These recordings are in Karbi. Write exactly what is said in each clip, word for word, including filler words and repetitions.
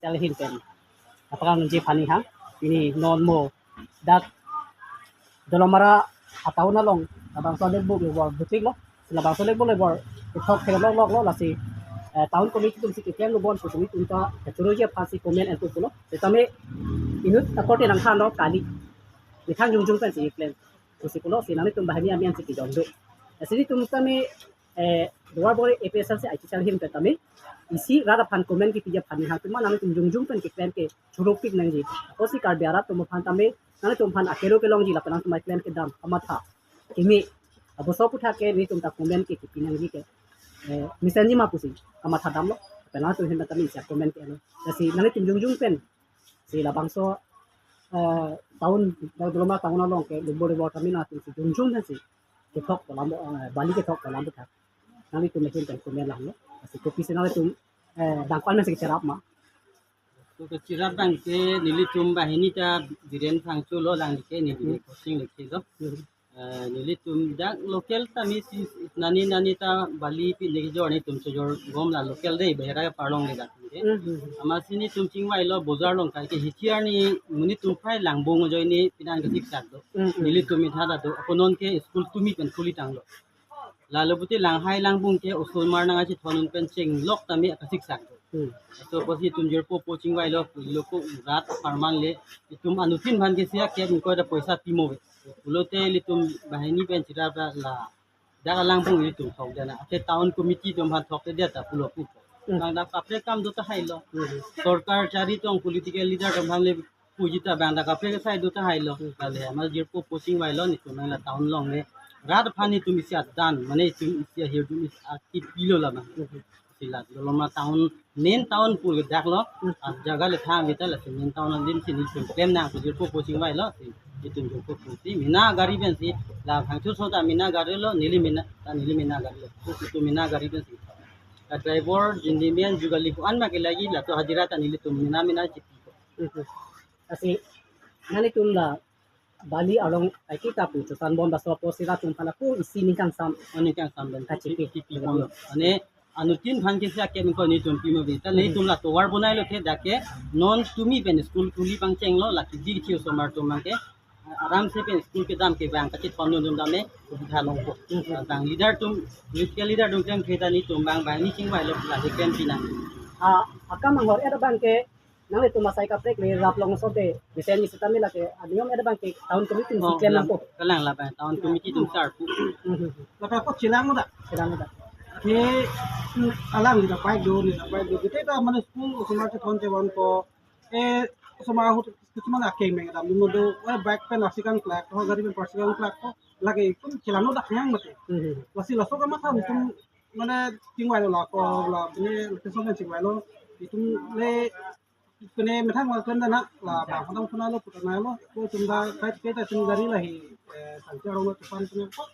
Tel hin pen. Apakang nunji aphan nihang. Pini non mo dak Dolamara a-town along labangso lekbuk lebor butik lo. Labangso lekbuk lebor kethok theklong lok lo, lasi, eh, town committee atum si keklem lo bon pu tumi tum ta kachoroji aphan si comment entu pulo. Setame inut akorte nangthanlo kali. Methang jongjong pen si keklem pusi pulo, si nanglitum banghini amen si kejong do. Lasi nelitum tame, eh, Duarbagori A P H L C I T cell hin pen tame isi rat aphan comment kipiji aphan nihang atum ma nanglitum jongjong pen keklem ke choropik nangji. Apotsi Karbi arat atum aphan tame nanglitum aphan akelo kelongji lapen nangtum keklem kedam kamatha keme, labangso aputhak ke nelitum ta comment ke kipi nangji ke, eh, mesenji ma pusi kamatha damlo. Lapen nangtum hin tame isi comment ke lo. Lasi nanglitum jongjong pen si labangso, eh, town, Dolamara a-town along ke lekbuk lebor tame nangtum si jongjong pen si kethok alam, eh, bali kethok alam aputhak nanglitum ahin pen comment lang lo. Lasi kopisi nanglitum, eh, dangpan si cherap ma. To kachirap abang ke nelitum banghini ta Biren Phangcho lo, lang ke neli Hmm. Kosing Lekhi lo. Hmm. Eh, nelitum dak local tame si nani nani ta bali pi neli jor nelitum chojor bom la local dei, bahera ke parlong le dak ke. Hmm, hmm, hmm. Amatsi nelitum chingvai lo bojar along kai ke hithi arni monit atum phai langbung ajoine pinan kasiksak do. Hmm, hmm. Nelitum methang ta do. Ako non ke school tumi pen khuli tanglo. Lalo pulote langhai langbung ke osomar nangkachethon un pen chenglok tame kasiksak do. Hmm. Laso apotsi itum jirpo po chingvai lo, lo ko rat apharman le, itum anuttin aphan ke isi akep ingkoi ta poisa pimo ave. Pulote ilitum banghini pen chirap ra la dak alangbung ilitum thokdet na. Ake town committee atum aphan thokdet ta pulo pu. Hmm. Bang dak kaprek akam do tahai lo. Hmm. Sorkar chari tong political leader atum aphan le puji ta bang dak kaprek asai do tahai lo. Hmm. Kali ama jirpo po chingvai lo nelitum la town along le. Rat aphan nelitum isi adan, mane itum isi ahirjume isi akip pilo labang. Hmm. Si la Dolamara town, main town pu dak lo, Hmm. a jaga le thang ave ta lasi main town adim si nelitum klem nang pu jirpo po chingvai lo, si itum jirpo po si mena gari pen si la Phangcho so ta mena gari lo, neli mena, ta neli mena gari lo. Itum mena gari pen si. Ta driver, jindimen, jugali ko-an ma ke lagi, laso hajira ta nelitum mena mena chipi ko. Hmm. Lasi nanglitum la bali along ai kita pu chosan bom, laso apotsi rat atum aphan ako isi ning kangsam. Oh, ning kangsam pen kachipi. Chipi pon lo. Mane anuttin aphan ke isi akep ingkoi nelitum pimo ave. Ta Hmm. nelitum la tovar bonai lo ke dak ke non tumi pen school khuli pangcheng lo, la kidi kithi osomar atum abang ke aram se pen school kedam ke bang kachethon un un tame subidha longpo. Hmm. Bang leader atum, political leader atum klem kre ta nelitum bang bang ni chingvai lo la klem pinang. Ah, akam anghor-et abang ke nanglitum asai kaprek le rap long so te, mesen ni setame lake aniyom et abang ke town committee atum si Oh, klem lang, nangpo. Kalang labang town committee atum sar pu. Hmm, hmm, hmm. Lapen ako chelang da. Chelang da. Ke, hmm, alang neli ta pai do, neli ta pai do. Kita ta mane school osomar chethon te van ko. Eh, osomar ahut kisuman akeng meng dam mo do. Eh, bike pen arsi kangklak, oh, gari pen arsi kangklak ko. Lake itum chelang da yang mate. Hmm, hmm. Lasi laso kamatha itum mane chingvai lo la ko la pine keso pen chingvai lo. Itum le pine methang la klem da na la bang hadang puna lo puta na lo ko itum ta kai kai ta itum gari la hi, eh, sangcha rong lo tupan puna ko.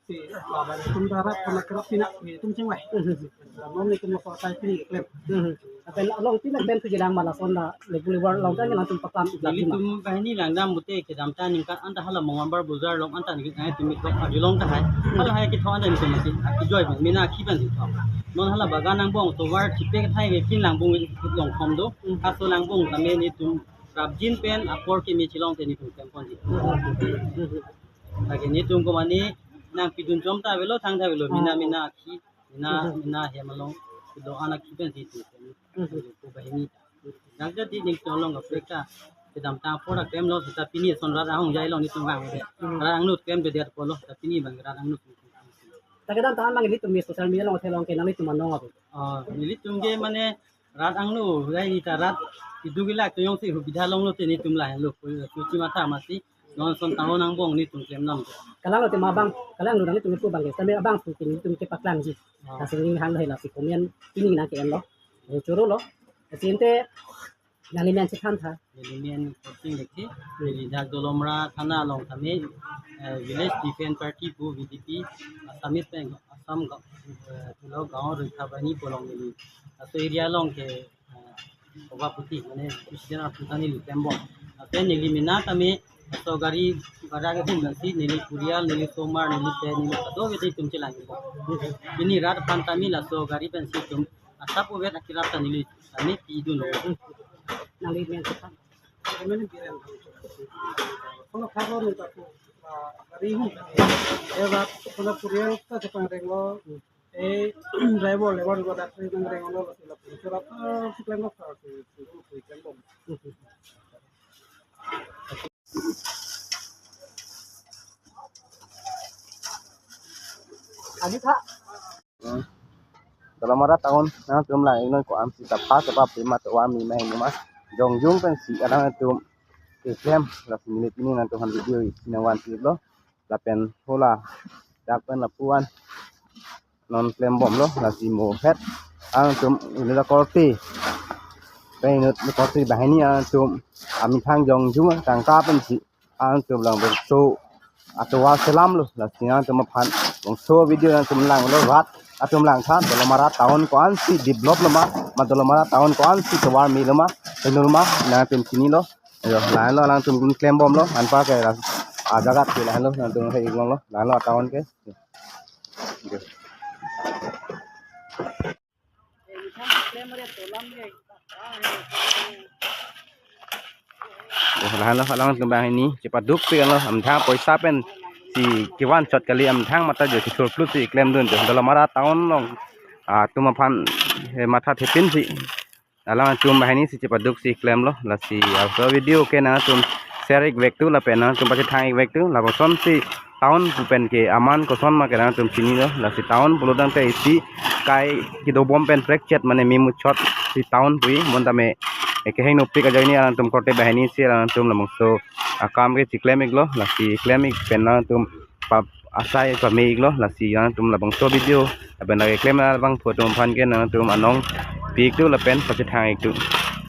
Si la bang itum ta rat kana kerap pina itum chingvai. Hmm. La non itum lo ko tai pini klem. Hmm. Lapen along pina klem tu jilang ma lason la lekbuk lebor along ta nangtum paklam ikla pima. Nelitum banghini langdam pute kedamtang ningkan anta hala Mongolbar bojar along anta ningkan itum ikla ajulong tahai. Hala hai kethok anta nelitum masi akijoi bang mena akhi pen si thok. Non hala bagan angbong tovar chipek thai ve pin langbung long khom do. Hmm. Kaso langbung tame nelitum rapjin pen apor keme chelong te nelitum klem ponji. Hmm. Lake nelitum ko mane nangpidun chom ta avelo, thang ta avelo, mena, Oh. mena akhi, mena, Hmm. mena hem along kedo-an akhi pen si itum klem. Hmm. Ko banghini. Dak jadi ning tolong kaprek ta kedamtang apor ta klem lo, seta pini ason rat ahongjai along nelitum vang. Hmm. Rat angno klem de dia ko lo, seta pini bang rat angno. Ta kedamtang abang nelitum me social media along theklong ke nanglitum anong ave. Oh, nelitum ke mane rat angno, rai ni ta rat idu gila to jongsi subidha longlo te nelitum lahenlo, kuchi matha masi, non ason town angbong nelitum klem nam. Kalang lo te ma abang, kalang lo nanglitum pu abang ke, tame abang pu ke nelitum kepaklangji. Oh. Lasi ning hang lo hela si comment pini nang ke-en lo. Eh, choro lo. Lasi ante nangli men chethan tha. Neli men Kosing Lekhi, neli dak Dolamara thana along tame, eh, Village Defence Party pu V D P, Assamese pen Assam Ga-, eh, Pulo Gaon Rakha Bahini pu along neli. Laso area along ke, eh, Sabhapati, mane President of Bhutan neli klem bom. Lapen neli mena tame, laso gari bhara ke hum si neli purial, neli osomar, neli te, neli kado ke itum chelang bom. Pini rat aphan tame laso gari pen si itum Asap ovet akirap ta neli, neli pidun lo. Nangli men sepan. Kami ni Biren. Kono kharo ni tapu, ah, gari hum kami. Eva, kono purial ta sepan renglo. Eh, driver, lebar ko dak ri nang renglo, sila pun. Sila, ah, si klem lo, si, si, si klem bom. Agi tha. Dolamara town nangtum lang-iknon ko-an si ta pha kebap pima tovar me ma hini ma jongjung pensi alangtum keklem, lasi neli pini nangtum aphan video isi nangvanpiklo. Lapen hala dak pen lapu-an non klem bomlo, lasi mo het alangtum inut akorte pen inut akorte banghini alangtum amethang jongjung tangka pensi alangtum labangso atovar selamlo, lasi alangtum aphan labangso video alangtum langlo, rat atum langtha Dolamara town ko-an si develop lo ma, ma Dolamara town ko-an si tovar melo ma, henlo ma, nangtum chinilo. Yo, lahenlo alangtum klem bomlo, anparke la, ajaga ke lahenlo, nangtum he-iknonlo, lahenlo town ke. Yo. Yo, lahenlo alangtum banghini chepadukpik anlo, amethang poisa pensi kevan chot kali, amethang matha jo kethur plut si klemdun jo. Dolamara town along atum aphan, eh, matha thepin si alangtum banghini si chepaduk si klemlo, lasi labangso video ke nangtum share-ik vek tu lapen nangtum pachethang-ik vek tu, labangson si town pu pen ke aman koson ma ke nangtum chinilo, lasi town pulo tangte isi kai kedobom pen prekchet mane me muchot si town pu, bonta me, eh, kehingno pik ajoine alangtum korte banghini si alangtum labangso akam ke chiklem-iklo, lasi klem-ik pen alangtum pap asai pame-iklo, lasi alangtum labangso video lapen lake klem abangphu atum aphan ke nangtum anong pi-ik tu lapen pachethang-ik tu.